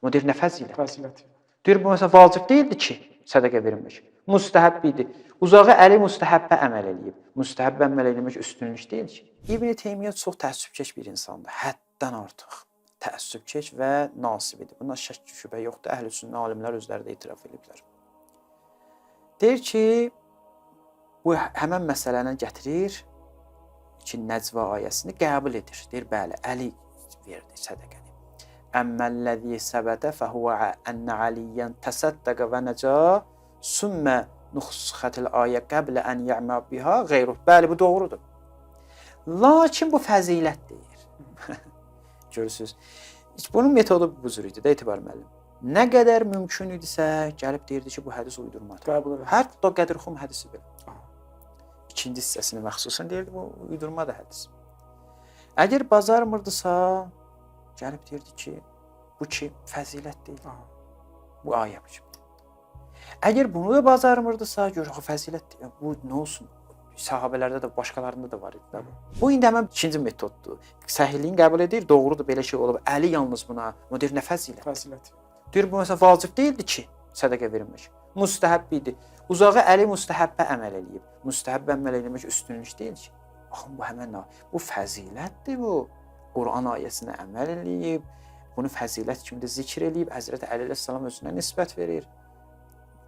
O deyir nə fəzilət? Fəzilət. Deyir bu məsələn vacib deyildi ki, sədaqə vermək. Müstəhəbb idi. Uzağı Əli müstəhəbbə əməl eləyib. Müstəhəbbə əməl eləmək üstünlük deyil ki. İbn Teymiyyə çox təəssübkeş bir insandır. Həddən artıq təəssübkeş və nasibidir. Buna şəkk şübhə yoxdur. Əhl-i sünnə alimlər özləri də etiraf ediblər. Deyir ki, bu həmən məsələni gətirir ki, Nəcva ayəsini qəbul edir. Deyir, bəli, Əli verdi sədaqəni. Əmməl-ləzi səbətə fəhuvə ənə Aliyyən təsəddəqə və nəcə sümmə nuxsxətil ayə qəblə ən yəmə biha qeyruh. Bəli, bu doğrudur. Lakin bu fəzilət deyir. Görürsüz. Bunun metodu bu cür idi də Etibar müəllim. Nə qədər mümkün idisə, gəlib deyirdi ki, bu hədis uydurmadır. Qəbul edir. Hətta Qədirxum hədisi belə. Aha. İkinci hissəsini məxsusən deyirdi, bu uydurmadır hədis. Əgər bacarmırdısa, gəlib deyirdi ki, bu ki fəzilət deyil. Aha. Bu ayə bu kimi. Əgər bunu da bacarmırdısa, gör axı fəzilət deyil. Bu nə olsun? Sahabelərdə də, başqalarında da var idi də bu. Bu indi həmən ikinci metoddur. Səhihliyin qəbul edir, doğrudur, belə şey olub. Əli yalnız buna, o deyir nə fəzilət? Fəzilət. Deyir bu məsələn vacib deyildi ki, sədaqə vermək. Müstəhəbb idi. Uzağı Əli müstəhəbbə əməl eləyib. Müstəhəbbə əməl eləmək üstünlük deyil ki. Axı bu həmən nə? Bu fəzilətdir bu. Quran ayəsinə əməl eləyib, bunu fəzilət kimi də zikr eləyib, Həzrəti Əli əleyhissalam özünə nisbət verir.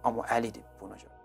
Amma Əlidir buna görə.